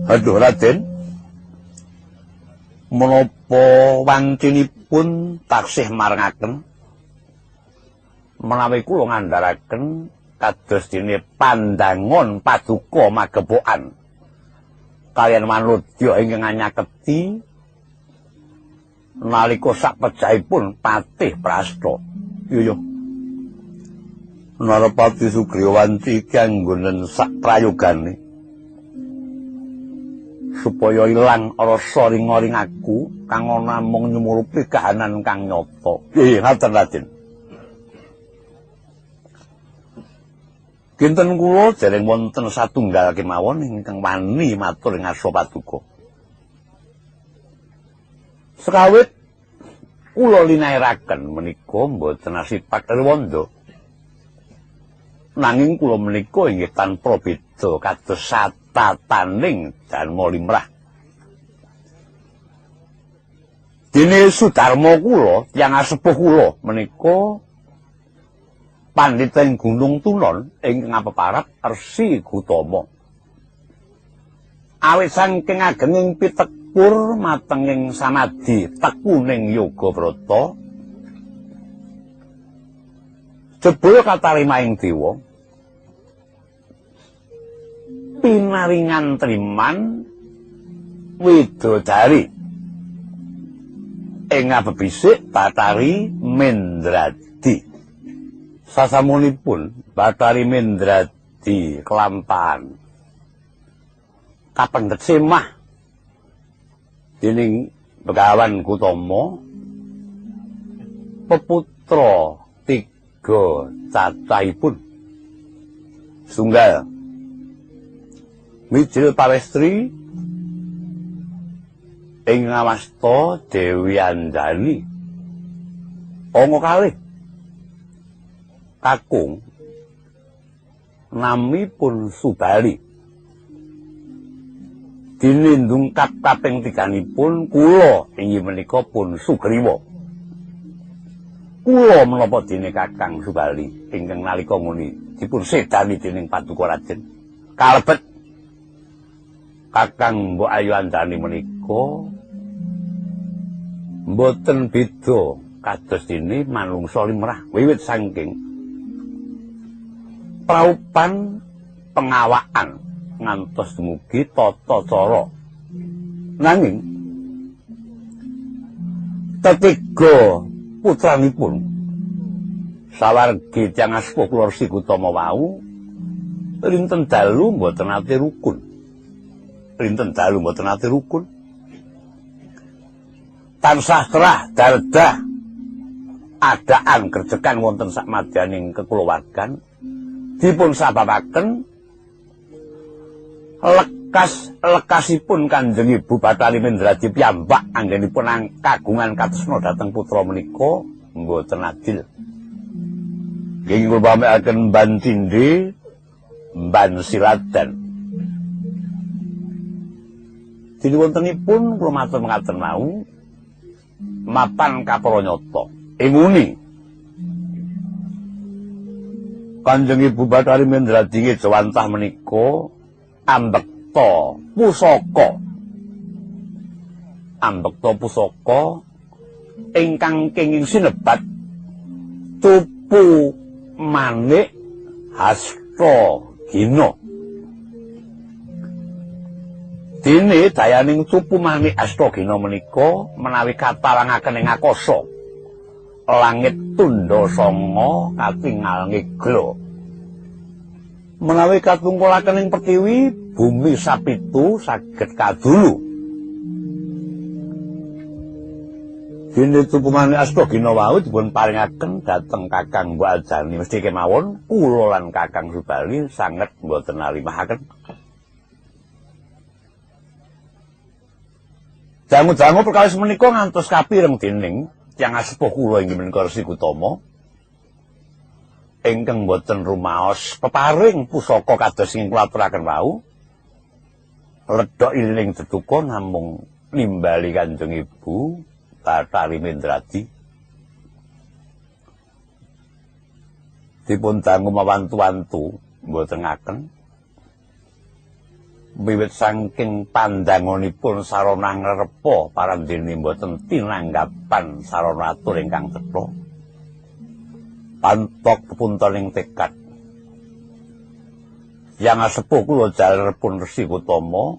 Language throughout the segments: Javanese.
Aduh Raden, menapa wancinipun taksih marengaken menawi kula ngandharaken kados dene pandangon paduka magepokan kaliyan manudya ingkang anyaketi nalika sakpejahipun Patih Prasta. Iya. Narapati Sugriwa wanci kanggonen sak prayogane supaya ilang rasa ring-ring aku kang ana namung nyumurupi kahanan kang nyata. Nggih, ngaten Raden. Kinten kula dereng wonten satunggal kemawon ingkang wani matur ing ngarsa paduka. Sekawit kula linairaken menika mboten asipat rewanda. Nanging kula menika inggih tanpa beda kados satataning dharma limrah. Dene Sudarma kula, tiyang asepuh kula menika pandhita ing Gunung Tunon ingkang apeparap Rsi Gutama. Awit saking agenging pitekur matenging samadhi tekuning yoga brata, jebul katarimaing dewa pinaringan triman widodari ing ngabebisik Bathari Mendradi. Sasamunipun Bathari Mendradi kelampahan kapendhet semah dening Begawan Gutama, peputra tiga cacahipun sunggal mijil pawestri ing ngawasta Dewi Anjani, angka kalih kakung namipun Subali. Dinindung kaping tiganipun kula inggih menika pun Sugriwa. Kula menapa dene Kakang Subali ingkang nalika nguni dipun sedani dening paduka Raden. Kalebet Kakang Mbok Ayu Anjani menika mboten beda kados dene manungsa limrah wiwit saking praupan pengawaan ngantos dumugi tata cara. Nanging tetiga putranipun sawargi tiyang asepuh kula Rsi Gutama wau rinten dalu mboten nate rukun. Rinten dalu mboten nate rukun. Tansah terah dardah adaan gerjekan wonten sakmadyaning kekulawargan dipun sababaken lekas-lekasipun Kanjeng Ibu Bathari Mendradi piyambak anggenipun kagungan katresna dhateng putra menika mboten adil. Nggih kula pamekaken mban cindhe mban siladan. Dene wontenipun kula matur mengaten mau mapan kapara nyata ing nguni Kanjeng Ibu Bathari Mendradi ngejawantah menika ambekta pusaka. Ambekta pusaka ingkang kenging sinebat Cupu Manik Hasta Gina. Dene dayaning Cupu Manik Hasta Gina menika menawi katawangaken ing akasa langit tundha sanga katingal ngegla. Menawi katungkulaken ing pertiwi bumi sapitu saged kadulu. Dene Cupu Manik Hasta Gina wau dipun paringaken dhateng Kakang Mbok Ajani mesti kemawon kula lan Kakang Subali sanget mboten nalimahaken. Dangu-dangu perkawis menika ngantos kapireng dening tiyang asepuh kula inggih menika Rsi Gutama ingkang boten rumaos peparing pusaka kados ing kula aturaken wau. Ledhok ilining deduka namung nimbali Kanjeng Ibu Bathari Mendradi. Dipun dangu mawantu-wantu mboten ngaken. Wiwit saking pandangonipun sarana ngrepa parandene mboten tinanggapan sarana atur ingkang cetha. Pantok pepuntoning tekad. Yang sepuh kula jaler pun Resi Gotama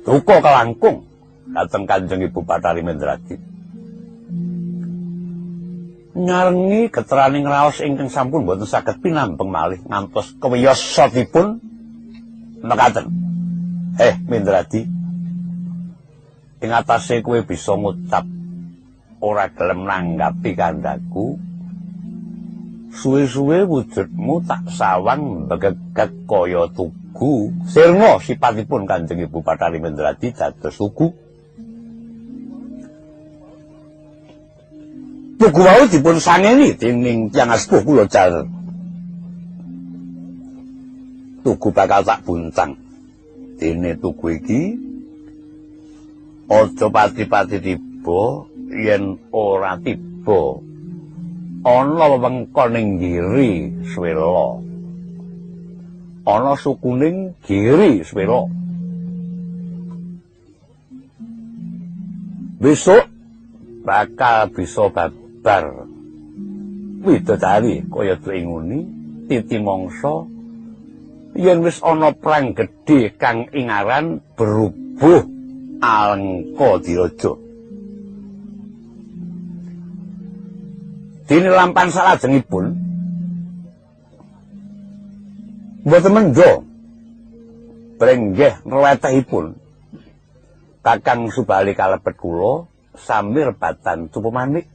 duka kalangkung dhateng Kanjeng Ibu Bathari Mendradi. Nyarengi geteraning raos ingkang sampun boten saged pinambeng malih ngantos kewiyosotipun mekaten. Mendradi, ing atase kowe bisa ngucap ora gelem nanggapi kandhaku, suwe-suwe wujudmu tak sawang begegeg kaya tugu. Sirna sipatipun Kanjeng Ibu Bathari Mendradi dados tugu. Tugu wau dipun sangeni dening tiyang sepuh kula jaler. Tugu bakal tak buncang. Dene tugu iki aja pati-pati tiba yen ora tiba ana wewengkon ing Giri Swela. Ana sukuning Giri Swela. Besok bakal bisa babar widodari kaya inguni titi mangsa yen wis ana perang gedhe kang ingaran berubuh Alengka Diraja. Dene lampan salajengipun mboten mendha brenggeh nrewetehipun Kakang Subali kalebet kula samir batan Cupu Manik.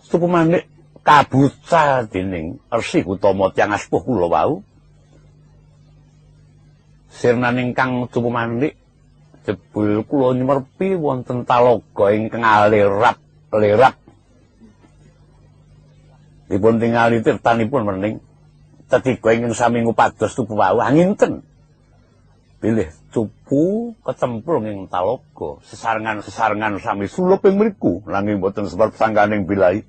Cupu Manik kabucal dening Resi Gotama tiyang sepuh kula wau. Sirnaning Kang Cupu Manik jebul kula nyumerpi wonten talaga ingkang alirap-lirap. Dipun tingali tirtanipun mening tetiga ingkang sami ngupados tupu wau anginten bilih cupu kecemplung ing talaga sesarengan-sesarengan sami sulup ing mriku nanging boten sebab sangkaning bilai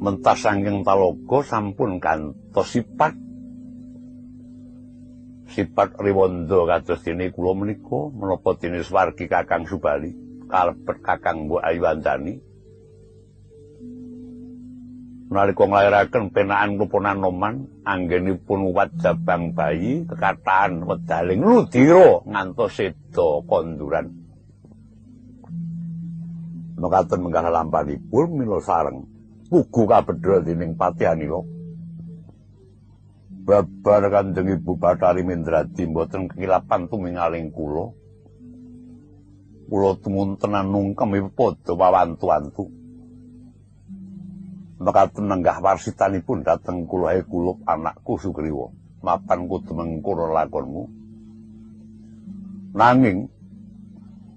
mentas saking talaga sampun kantos sifat sifat riwanda kados dene kula menika menapa dene swargi Kakang Subali kalebet Kakang Mbok Ayu Anjani nalika nglairaken penakan kluponan noman anggenipun uwat jabang bayi kekatahan wedaling ludira ngantos seda konduran. Mekaten menggah lampanipun mila sareng pugu kabedha dening Patianila. Babar Kanjeng Ibu Bathari Mendradi mboten kekilapan tumingaling kula. Kula tumuntenan nungkem padha wawantu-wantu. Mekaten nenggah warsitanipun dhateng kula kulup anakku Sugriwa. Mapan kudu mengkono lakonmu. Nanging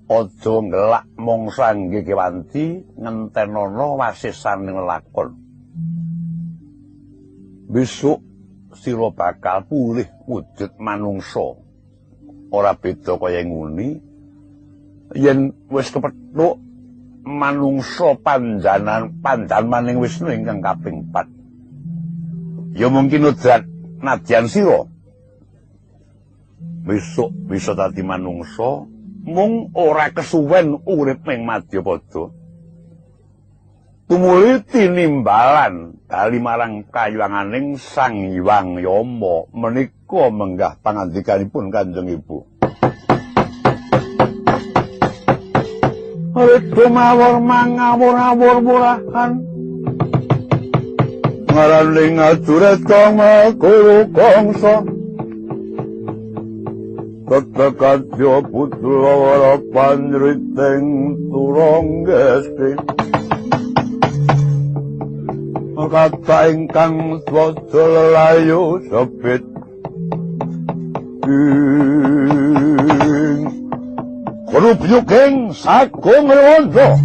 aja ngelak mangsa nggih kewanci ngentenono wasisaning lakon. Besok sira bakal pulih wujud manungsa. Ora beda kaya nguni yen wis kepethuk manungsa panjanan panjanmaning Wisnu ingkang kaping 4. Ya mungkin udrat nadyan sira besok bisa dadi manungsa mung ora kesuwen urip ing madyapada. Tumuli tinimbalan bali marang kayuwanganing Sang Hyang Yama menika menggah pangandikanipun Kanjeng Ibu. Redo mawur mangawur-awur murahan ngaraning aduret kang guru kangsa tetekadya putra panriting turonggesti kata ingkang swaja lelayu sepit ing Grubyuking Sagung Rewanda.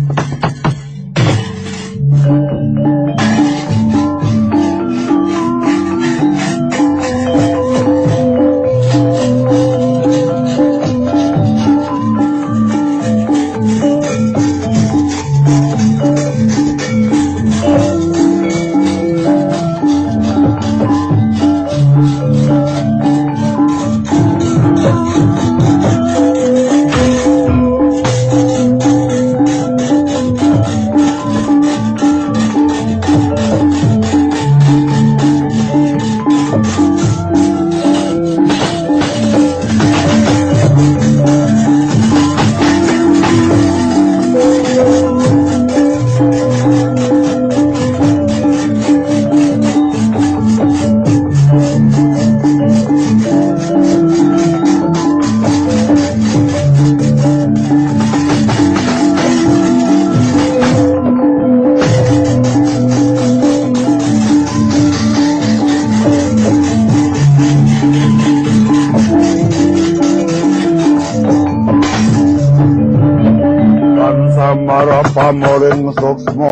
Maring suksma.